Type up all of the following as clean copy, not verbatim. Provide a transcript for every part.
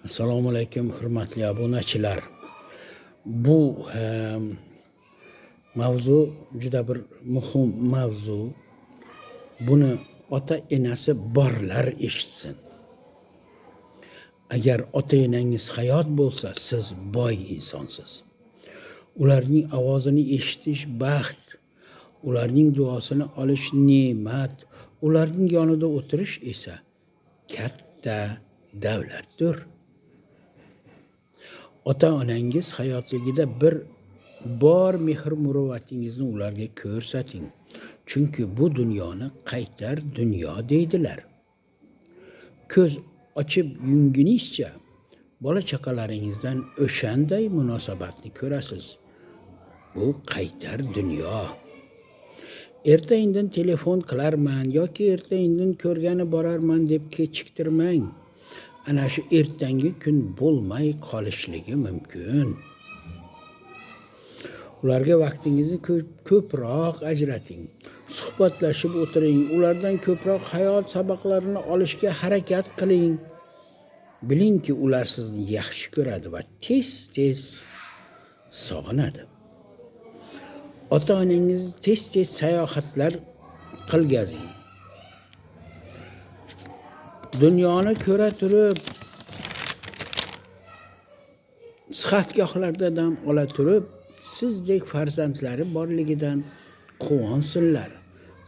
Assalomu alaykum, hurmatli obunachilar. Bu mavzu juda bir muhim mavzu. Buni ota enasi borlar eshitsin. Agar ota enangiz hayot bo'lsa, siz boy insonsiz. Ularning ovozini eshitish baxt, ularning duosini olish ne'mat, ularning yonida o'tirish esa katta davlatdir. Ota onangiz hayotligida bir bor mehr muruvvatingizni ularga ko'rsating. Chunki bu dunyoni qaytar dunyo deydilar. Ko'z ochib yumguningizcha bola chaqalaringizdan o'shanday munosabatni ko'rasiz. Bu qaytar dunyo. Erta indin telefon qilarman yoki erta indin ko'rgani borarman deb kechiktirmang. Ana shu ertangi kun bo'lmay qolishligi mumkin. Ularga vaqtingizni ko'proq ajrating. Suhbatlashib o'tiring. Ulardan ko'proq hayot sabaqlarini olishga harakat qiling. Bilingki, ular sizni yaxshi ko'radi va tez-tez sog'inadi. Ota-onangizni tez-tez sayohatlar qilgazing. Dunyoni ko'ra turib, sihatgohlarda dam ola turib, sizdek farzandlari borligidan quvonsinlar.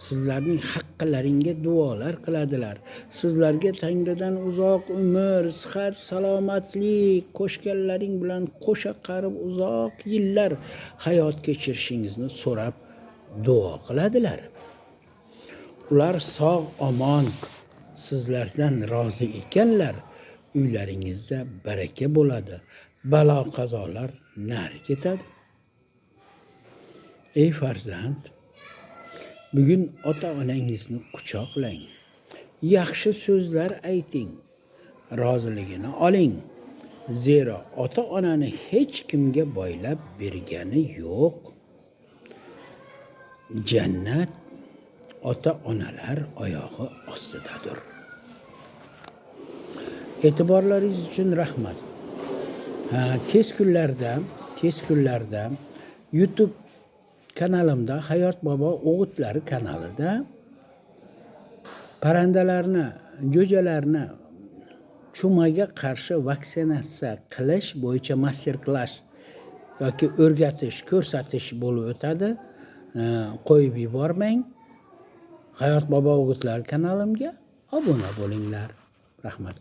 Sizlarning haqqilaringga duolar qiladilar. Sizlarga Tangridan uzoq umr, sihat, salomatlik, qo'shganlaring bilan qo'sha qarib uzoq yillar hayot kechirishingizni so'rab duo qiladilar. Ular sog' omon sizlardan rozi ekanlar, uylaringizda baraka bo'ladi, balo qazolar nari ketadi. Ey farzand, bugun ota-onangizni quchoqlang. Yaxshi so'zlar ayting, roziligini oling. Zero ota-onani hech kimga boylab bergani yo'q. Jannat ota-onalar oyog'i ostidadir. E'tiborlaringiz uchun rahmat. Tez kunlarda YouTube kanalimda Hayot bobo o'g'itlari kanalida parrandalarni, jo'jalarni chumaga qarshi vaksinatsiya qilish bo'yicha master-klass yoki o'rgatish, ko'rsatish bo'lib o'tadi. Qo'yib yubormang. Hayot bobo o'g'itlari kanalimga obuna bo'linglar. Rahmat.